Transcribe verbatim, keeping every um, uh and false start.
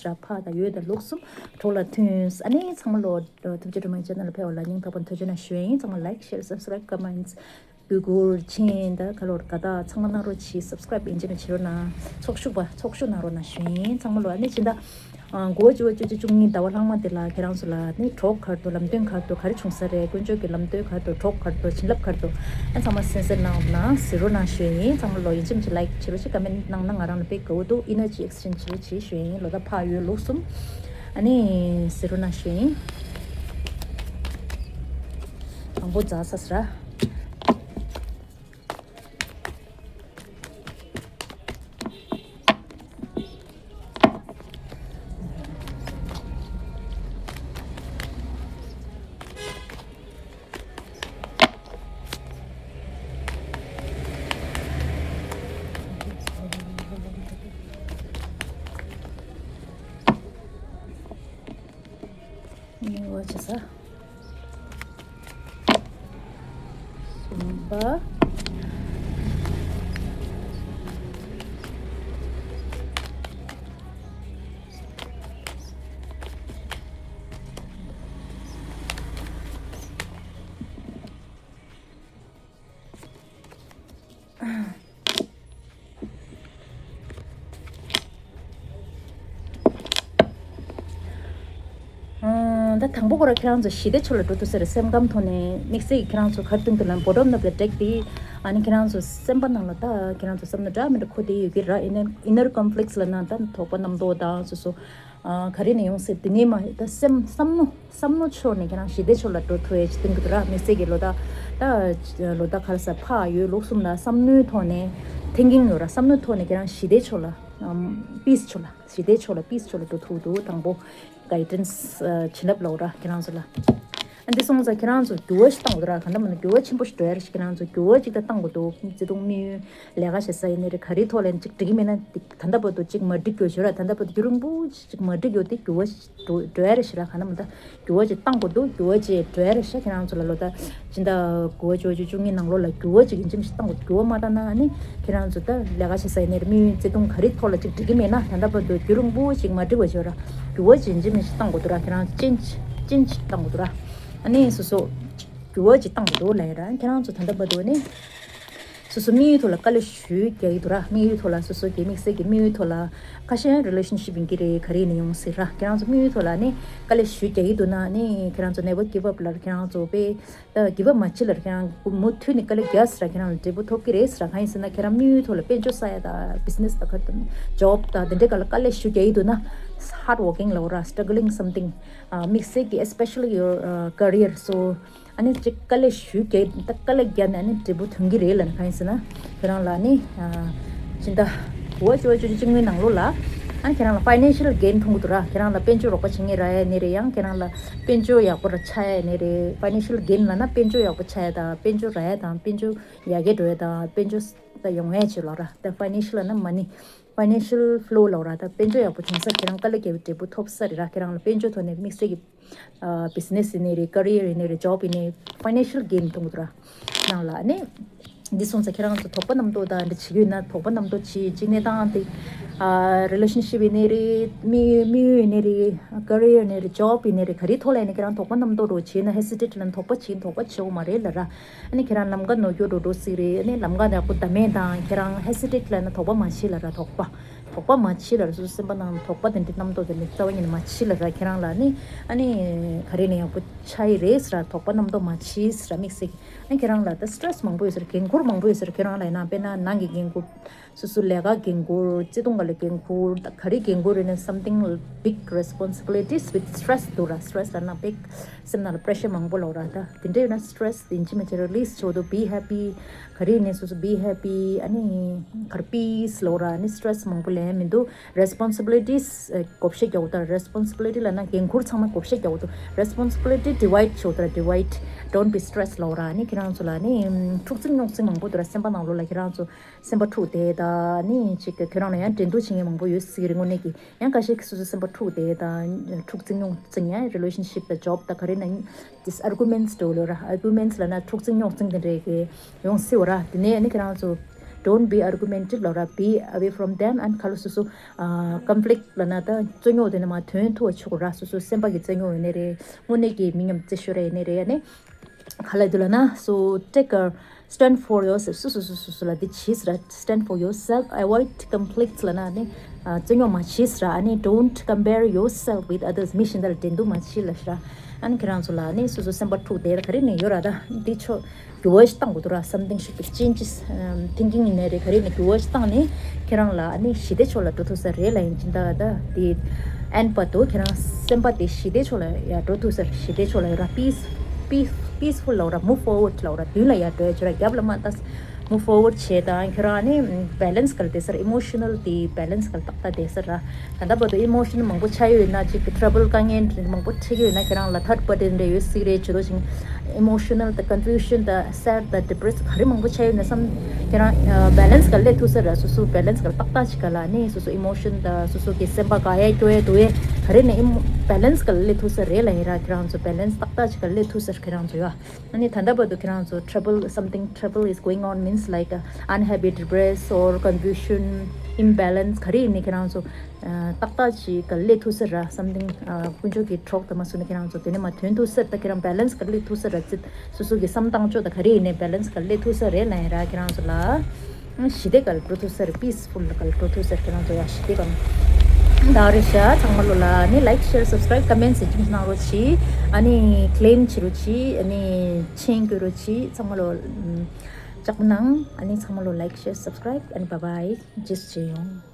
ར་ཕ་དང་ཡོད་དང་ལུག་གསུམ་གྲོགས་ལ་མཐུན། ཨ་ནི་ཚང་མ་ལོ་ཐུབ་ཆེ་སྒྲོལ་མའི་ཆེ་ནལ་ལ་ཕེབས་པ་ལ་སྙིང་ཐག་པ་ཐུགས་རྗེ་ཆེ་གནང་ཞུ་ཡིན། ཚང་མ་like, share, subscribe, comments གུས་བཀུར་ཆེན་དང་ག་ལོར་དགའ་དག་ཚང་མ་གནང་རོགས་གྱིས། subscribe ཡིན་གཅིག་མིན་གཅིག་བྱེད་རོགས་གནང་། ཚོགས་ཞུགས་པ་ཚོགས་ཞུགས་གནང་རོགས་གནང་ཞུ་ཡིན། ཚང་མ་ལོ་ཨ་ནི་ཕྱི་ཟླ་དགུ་བཅུ་བཅུ་གཅིག་བཅུ་གཉིས་ཟླ་བ་ལྷག་མ་དེ་ལ་ཁྱེད་རང་ཚོ་ལ་ནི་གྲོགས་ག་རེ་འདུག་ལམ་སྟོན་ག་རེ་འདུག་ག་རེ་བྱུང་ས་རེད། དཀོན་མཆོག་གི་ལམ་སྟོན་ག་རེ་འདུག་གྲོགས་ག་རེ་འདུག་བྱིན་རླབས་ག་རེ་འདུག་ཨ་ཚང་མ་གསན་གཟིགས་གནང་རོགས་གནང་། གཟིགས་རོགས་གནང་ཞུ་ཡིན། ཚང་མ་ལོ་ཡིན་གཅིག་མིན་གཅིག་like བྱེད་རོགས་གྱིས། comment གནང་ན་ང་རང་ལ་དཔེ་དགའ་བོ་འདུག་ཨི་ནར་ཇི་ཨེགས་ཆེན་ཇི་བྱེད་རོགས་གྱིས་ཞུ་ཡིན། ལོ་ཟླ་ཕག་ཡོས་ལུག་གསུམ། ཨ་ནི་གཟིགས་རོགས་གནང་ཞུ་ཡིན། དང་པོ་འཛག་ས་ཟེར། ནི་བ་ཆ་ས། གསུམ་པ། ཨང་། ད་དང་པོ་ཁོ་ར་ཁྱེད་རང་ཚོ་ཞི་བདེ་ཕྱོགས་ལ་འགྲོ་ཐུབ་ས་རེད། སེམས་ཁམས་ཐོག་ནས་དམིགས་བསལ་གྱི་ཁྱེད་རང་ཚོ་ག་རེ་སྟོན་དུ་ལན་bottom of the deck དེ། ཨ་ནི་ཁྱེད་རང་ཚོ་སེམས་པ་ནང་ལ་ད་ཁྱེད་རང་ཚོ་བསམ་བློ་འདྲ་མི་འདྲ་འཁོར་བསྡད་ཡོད་ཀྱི་ར། inner inner conflicts ལབ་ན་ད་དོགས་པ་རྣམ་རྟོག་དང་སོ་སོ། ཨ་ག་རེ་ནས་ཡོང་སྲིད་དེ་ནས་མ་ད་སེམས་བསམ་བློ་བསམ་བློ་ཕྱོགས་ནས་ཁྱེད་རང་ཞི་བདེ་ཕྱོགས་ལ་འགྲོ་ཐུབ་ཡས་ཅིག་སྟོན་གྱི་འདུག་ར། དམིགས་བསལ་གྱི་ལོ་ཟླ་ད་ལོ་ཟླ་ག་རེ་ཟེར་ཕག་ཡོས་ལུག་གསུམ་ལ་བསམ་བློའི་ཐོག་ནས་thinking ཡོད་ར། བསམ་བློའི་ཐོག་ནས་ཁྱེད་རང་ཞི་བདེ་ཕྱོགས་ལ་ཨམ་peace ཕྱོགས་ལ་ཞི་བདེ་ཕྱོགས་ལ་peace ཕྱོགས་ལ་འགྲོ་ཐུབ་འདུག་དང་པོ་guidance ཨ་བྱིན་རླབས་ལབ་ར་ཁྱེད་རང་ཚོ་ལ། ཨ་འདི་སོང་ཙང་ཁྱེད་རང་ཚོ་འགྱུར་བ་ཞིག་བཏང་དགོས་ར། གང་འདྲ་མིན་ན་འགྱུར་བ་ཆེན་པོ་ཞིག་འགྲོ་ཡ་རེད་ཤག་ཁྱེད་རང་ཚོ་འགྱུར་བ་ཅིག་ད་བཏང་དགོས་འདུག་བརྩེ་དུང་དམིགས་ཡུལ་ལས་ཀ་བྱེད་ས་ཡིན་ནའི་རེད། ག་རེའི་ཐོག་ལ་ཡིན་ཅིག་འགྲིག་གི་མེད་ན་ད་ལྟ་བར་དུ་ཅིག་མ་འགྲིག་གི་ཡོད་ཤག་ར། ད་ལྟ་བར་དུ་རྒྱུན་རིང་པོ་ཅིག་མ་འགྲིག་ཡོད་དེ་འགྱུར་བ་ཞིག་འགྲོ་འགྲོ་ཡ་རེད་ཤག་ར། གང་འདྲ་མིན་ད་འགྱུར་བ་ཅིག་བཏང་དགོས་འདུག་འགྱུར་བ་ཅིག་འགྲོ་ཡ་རེད་ཤག་ཁྱེད་རང་ཚོ་ལ་ལོ་ཟླ་སྤྱི་ཟླ་དགུ་བཅུ་བཅུ་གཉིས་ནང་ལོགས་ལ་འགྱུར་བ་ཅིག་ཡིན་གཅིག་མིན་གཅིག་བཏང་དགོས། འགྱུར་བ་མ་བཏང་ན་ཨ་ནི་ཁྱེད་རང་ཚོ་ད་ལས་ཀ་བྱེད་ས་ཡིན་ནའི་རེད། དམིགས་ཡུལ་བརྩེ་དུང་ག་རེའི་ཐོག་ལ་ཅིག་འགྲིག་གི་མེད་ན་ད་ལྟ་བར་དུ་རྒྱུན་རིང་པོ་ཅིག་མ་འགྲིག་པ་བྱོས་ར། འགྱུར་བ་ཅིག་ཡིན་གཅིག་མིན་གཅིག་བཏང་དགོས་འདུག་ར། ཁྱེད་རང་ཚོ་change change བཏང་དགོས་འདུག་ར། ཨ་ནི་སོ་སོ་འགྱུར་བ་ཅིག་བཏང་དགོས་འདུག་ལབ་ཡ་ར། ཁྱེད་རང་ཚོ་ད་ལྟ་བར་དུ་ཨ་ནི་སོ་སོ་དམིགས་ཡུལ་ཐོག་ལ་དཀའ་ལས་ཞེ་པོ་རྒྱག་གི་འདུག་ར། དམིགས་ཡུལ་ཐོག་ལ་སོ་སོ་གི་དམིགས་བསལ་གྱི་དམིགས་ཡུལ་ཐོག་ལ་ཁ་ཤས་relationship ཡིན་གྱི་རེད། ག་རེ་ཡིན་ནའི་ཡོང་སྲིད་ར། ཁྱེད་རང་ཚོ་དམིགས་ཡུལ་ཐོག་ལ་ཨ་ནི་དཀའ་ལས་ཞེ་པོ་རྒྱག་གི་འདུག་ན་ཨ་ནི་ཁྱེད་རང་ཚོ་never give up ལབ་ར། ཁྱེད་རང་ཚོ་དཔེ་ད་give up མ་བྱེད་ལབ་ར། ཁྱེད་རང་མུ་མཐུད་ནས་དཀའ་ལས་རྒྱག་ཟེར་ར། ཁྱེད་རང་ལ་འབྲས་བུ་ཐོབ་ཀྱི་རེད་ཟེར་ར། གང་ཡིན་ཟེར་ན་ཁྱེད་རང་དམིགས་ཡུལ་ཐོག་ལ་དཔལ་འབྱོར་བསགས་ཡ་དང་business དང་ག་རེ་དང་job དང་དེ་འདྲའི་སྒང་ལ་དཀའ་ལས་ཞེ་པོ་རྒྱག་གི་འདུག་ན། hard working ལབ་ར། struggling something དམིགས་བསལ་གྱི་especially your career so ཨ་ནི་ཅིག་དཀའ་ལས་ཞེ་པོ་རྒྱག་ད་དཀའ་ལས་རྒྱག་ནས་ཨ་ནི་འབྲས་བུ་ཐོན་གྱི་རེད་ལབ་ན་གང་ཡིན་ཟེར་ན། ཁྱེད་རང་ལ་ཨ་ནི་ཨ་སྤྱི་ཟླ་དགུ་བཅུ་བཅུ་གཅིག་གི་ནང་ལོགས་ལ་ཨ་ནི་ཁྱེད་རང་ལ་financial gain ཐོན་གྱི་འདུག་ར། ཁྱེད་རང་ལ་དཔལ་འབྱོར་རོགས་པ་བྱེད་མཁན་རག་ཡ་ཡིན་ནའི་རེད། ཡང་ཁྱེད་རང་ལ་དཔལ་འབྱོར་ཡག་པོ་ར་ཆགས་ཡ་ཡིན་ནའི་རེད། financial gain ལབ་ན་དཔལ་འབྱོར་ཡག་པོ་ཆགས་ཡ་དང་དཔལ་འབྱོར་རག་ཡ་དང་དཔལ་འབྱོར་ཡར་རྒྱས་འགྲོ་ཡ་དང་དཔལ་འབྱོར་ད་ཡོང་ཡ་ཆེད་ལབ་ར། ད་financial ལབ་ན་money financial flow ལབ་ར། ད་དཔལ་འབྱོར་ཡག་པོ་བྱུང་ས་ཁྱེད་རང་དཀའ་ལས་བརྒྱབ་པའི་འབྲས་བུ་ཐོབ་ས་རེད་ར། ཁྱེད་རང་ལ་དཔལ་འབྱོར་ཐོག་ནས་དམིགས་བསལ་གྱི་ཨ་business ཡིན་ནའི་རེད། career ཡིན་ནའི་རེད། job ཡིན་ནའི་financial gain ཐོན་གྱི་འདུག་ར། ནང་ལ་ཨ་ནི་འདི་སོང་ཙང་ཁྱེད་རང་ཚོ་དོགས་པ་རྣམ་རྟོག་དང་འདྲ་བྱེད་ཀྱི་ཡོད་ན་དོགས་པ་རྣམ་རྟོག་བྱེད་ཅིག་གནས་སྟངས་དེ་ཨ་relationship ཡིན་ནའི་རེད། དམིགས་དམིགས་ཡུལ་ཡིན་ནའི་རེད། career ཡིན་ནའི་རེད། job ཡིན་ནའི་རེད། ག་རེའི་ཐོག་ལ་ཡིན་ནའི་ཁྱེད་རང་དོགས་པ་རྣམ་རྟོག་འདྲ་བོ་བྱེད་ན་hesitate ལབ་ན་དོགས་པ་བྱེད་དོགས་པ་བྱེད་དགོས་མ་རེད་ལབ་ར། ཨ་ནི་ཁྱེད་རང་ལམ་ཀ་ནོར་འཁྱོག་འགྲོ་འགྲོ་སྲིད་རེད། ཨ་ནི་ལམ་ཀ་ཡག་པོ་བདའ་མེད་དང་ཁྱེད་རང་hesitate ལབ་ན་དོགས་པ་མ་བྱེད་ལབ་ར། དོགས་པ་དོགས་པ་མ་བྱེད་ལབ་ར། སོ་སོ་སེམས་པ་ནང་དོགས་པ་དེ་འདྲའི་རྣམ་རྟོག་དེ་འདྲའི་རྩ་བ་ཉིད་ནས་མ་བྱེད་ལབ་ར། ཁྱེད་རང་ལ་ཨ་ནི་ཨ་ནི་ག་རེ་ནས་ཡག་པོ་ཆགས་ཡི་རེད་ཟེར་ར། དོགས་པ་རྣམ་རྟོག་མ་བྱེད་ཟེར་ར། དམིགས་བསལ་གྱི་ཨ་ནི་ཁྱེད་རང་ལ་ད་stress མང་པོ་ཡོད་ཟེར། འགན་ཁུར་མང་པོ་ཡོད་ཟེར། ཁྱེད་རང་ལ་ཡིན་ན་དཔེར་ན་ནང་གི་འགན་ཁུར། སོ་སོ་ལས་ཀ་འགན་ཁུར། བརྩེ་དུང་སྒང་ལ་འགན་ཁུར། ད་ག་རེ་འགན་ཁུར་ཡིན་ན་something big responsibilities with stress འདུག་ར། stress ལབ་ན་big སེམས་ནང་ལ་pressure མང་པོ་ལོག་ར། ད་དེ་འདྲ་ཡོད་ན་stress དེ་ཡིན་གཅིག་མིན་གཅིག་release བྱེད་དགོས་འདུག be happy ག་རེ་ཡིན་ནའི་སོ་སོ་be happy ཨ་ནི་ག་རེ་peace ལབ་ར། ཨ་ནི་stress མང་པོ་ལེན་མི་འདུག responsibilities བགོ་བཤའ་རྒྱག་དགོས་ད། responsibility ལབ་ན་འགན་ཁུར་ཚང་མ་བགོ་བཤའ་རྒྱག་དགོས་འདུག responsibility divide བྱེད་དགོས་ད། divide don't be stressed ལབ་ར། ཨ་ནི་ཁྱེད་རང་ཚོ་ལ་ཨ་ནི་འཁྲུག་འཛིང་རྙོག་འཛིང་མང་པོ་འདུག་ར། སེམས་པ་ནང་ལོགས་ལ་ཁྱེད་རང་ཚོ་སེམས་པ་འཁྲུག་བསྡད་ད་ནི་ཅིག་ཁྱོད་རང་ལ་ཡང་འགྲན་བསྡུར་བྱེད་མཁན་མང་པོ་ཡོད་སྲིད་རེད་དངོས་གནས་ཀྱི། ཡང་ཁ་ཤས་ཀྱི་སོ་སོའི་སེམས་པ་འཁྲུག་བསྡད་ད་འཁྲུག་འཛིང་རྙོག་འཛིང་ཡང་relationship དང་job དང་ག་རེ་ན་disagreements འགྲོ་ལོ་ར། arguments ལབ་ན་འཁྲུག་འཛིང་རྙོག་འཛིང་དེ་འདྲས་ཀྱི་ཡོང་སྲིད་བ་ར། དེ་ནས་ནི་ཁྱེད་རང་ཚོ་ Don't be argumentative ལབ་ར། Be away from them and ཁ་ལོ་སོ་སོ་ཨ་conflict ལབ་ན་ད་རྩོད་རྙོག་དེ་ནས་མར་ཐོན་ཐུབ་པ་བྱེད་དགོས་ར། སོ་སོ་སེམས་པ་གི་རྩོད་རྙོག་ཡིན་ནའི་རེད། དངོས་གནས་ཀྱི་མི་ཉམས་རྩེད་ཤོར་ར་ཡིན་ནའི་རེད། ཨ་ནི་ག་ལབ་འདུག་ལབ་ན། So take a stand for yourself. སོ་སོ་སོ་སོ་སོ་ལ་འདི་བྱས་ཟེར་ར། Stand for yourself, avoid conflicts ལབ་ན་ནི་ཨ་རྩོད་རྙོག་མ་བྱས་ཟེར་ར། ཨ་ནི་don't compare yourself with others. མི་གཞན་དག་ལ་འགྲན་བསྡུར་མ་བྱེད་ལབ་ཟེར་ར། ཨ་ནི་ཁྱེད་རང་ཚོ་ལ་ནི་སོ་སོ་སེམས་པ་འཁྲུག་བསྡད་ད་ག་རེ་ནས་ཡོད་ར། ད་འདི་ཆོ་འགྱུར་བ་ཞིག་བཏང་དགོས་འདུག་ར། Something should be changes, um, thinking ཡིན་ནའི་རེད། ག་རེ་ནས་འགྱུར་བ་ཞིག་བཏང་ནས་ཁྱེད་རང་ལ་ཨ་ནི་ཞི་བདེ་ཕྱོགས་ལ་འགྲོ་ཐུབ་ས་རེད་ལབ་ཡིན། སྦྱིན་བདག་ད་དེ་ཨན་བར་དུ་ཁྱེད་རང་སེམས་པ་དེ་ཞི་བདེ་ཕྱོགས་ལ་ཡ་འགྲོ་ཐུབ་ས་རེད། ཞི་བདེ་ཕྱོགས་ལ་ཡོད་ར། Peace, peace, peaceful ལབ་ར། Move forward ལབ་ར། མདུན་ལ་ཡ་འགྲོ་ཡ་ཅོ་ར། རྒྱབ་ལ་མ་ལྟ། Move forward བྱེད་དང་ཁྱེད་རང་ཨ་ནི་balance ག་ལ་བསྡད་ས་ར། Emotional དེ་balance ག་ལ་ཏག་ཏག་བསྡད་ས་ར། ད་ལྟ་བར་དུ་emotion མང་པོ་ཆགས་ཡོད་ན། ཅིག་trouble དཀའ་ངལ་མང་པོ་འཕྲད་ཀྱི་ཡོད་ན། ཁྱེད་རང་ལ་third party འདྲ་ཡོད་སྲིད་རེད། ཇུས་གཏོགས་ཤིང་emotional དང་confusion དང་sad དང་depressed ག་རེ་མང་པོ་ཆགས་ཡོད་ན་བསམ། ཁྱེད་རང་balance ག་ལ་སླེབས་ཐུབ་ས་ར། སོ་སོ་balance ག་ལ་ཏག་ཏག་ཅིག་ག་ལ་ནི་སོ་སོ་emotion དང་སོ་སོ་གི་སེམས་པ་དགའ་ཡ་སྐྱོ་ཡ་འདུག་ཡ་ག་རེ་ནས་balance ག་ལ་སླེབས་ཐུབ་ས་རེད་ལབ་ཡིན་ར། ཁྱེད་རང་ཚོ་balance ཏག་ཏག་ཅིག་ག་ལ་སླེབས་ཐུབ་ས་ར། ཁྱེད་རང་ཚོ་ཡ། ཨ་ནི་ད་ལྟ་བར་དུ་ཁྱེད་རང་ཚོ་trouble, something trouble is going on, means like uh, unhappy, depressed or confusion, imbalance ག་རེ་ཡིན་ནའི་ཁྱེད་རང་ཚོ་ཨ་ཏག་ཏག་ཅིག་ག་ལ་སླེབས་ཐུབ་ས་ར། Something དཀོན་མཆོག་གི་གྲོགས་དང་མ་སུ་ནི་ཁྱེད་རང་ཚོ་དེ་ནས་མར་ཐོན་ཐུབ་ས་ར། ད་ཁྱེད་རང་balance ག་ལ་སླེབས་ཐུབ་ས་ར། ཅི་སོ་སོ་གི་བསམ་སྟངས་ཕྱོགས་དང་ག་རེ་ཡིན་ནའི་balance ག་ལ་སླེབས་ཐུབ་ས་རེད་ལབ་ཡིན་ར། ཁྱེད་རང་ཚོ་ལ་ཞི་བདེ་ག་ལ་འགྲོ་ཐུབ་ས་རེད། peaceful ག་ལ་འགྲོ་ཐུབ་ས་རེད། ཁྱེད་རང་ཚོ་ཡ་ཞི་བདེ་ག་ལ། ད་རེད་ཤག་ཚང་མ་ལོ་ལ་ནི་like, share, subscribe, comment ཟེར་གྱིན་གནང་རོགས་གྱིས། ཨ་ནི་claim བྱེད་རོགས་གྱིས། ཨ་ནི་མཆན་བཀོད་རོགས་གྱིས། ཚང་མ་ལོ་ལྕགས་པོ་གནང་། ཨ་ནི་ཚང་མ་ལོ་like, share, subscribe and bye bye. རྗེས་སུ་མཇལ་ཡོང་།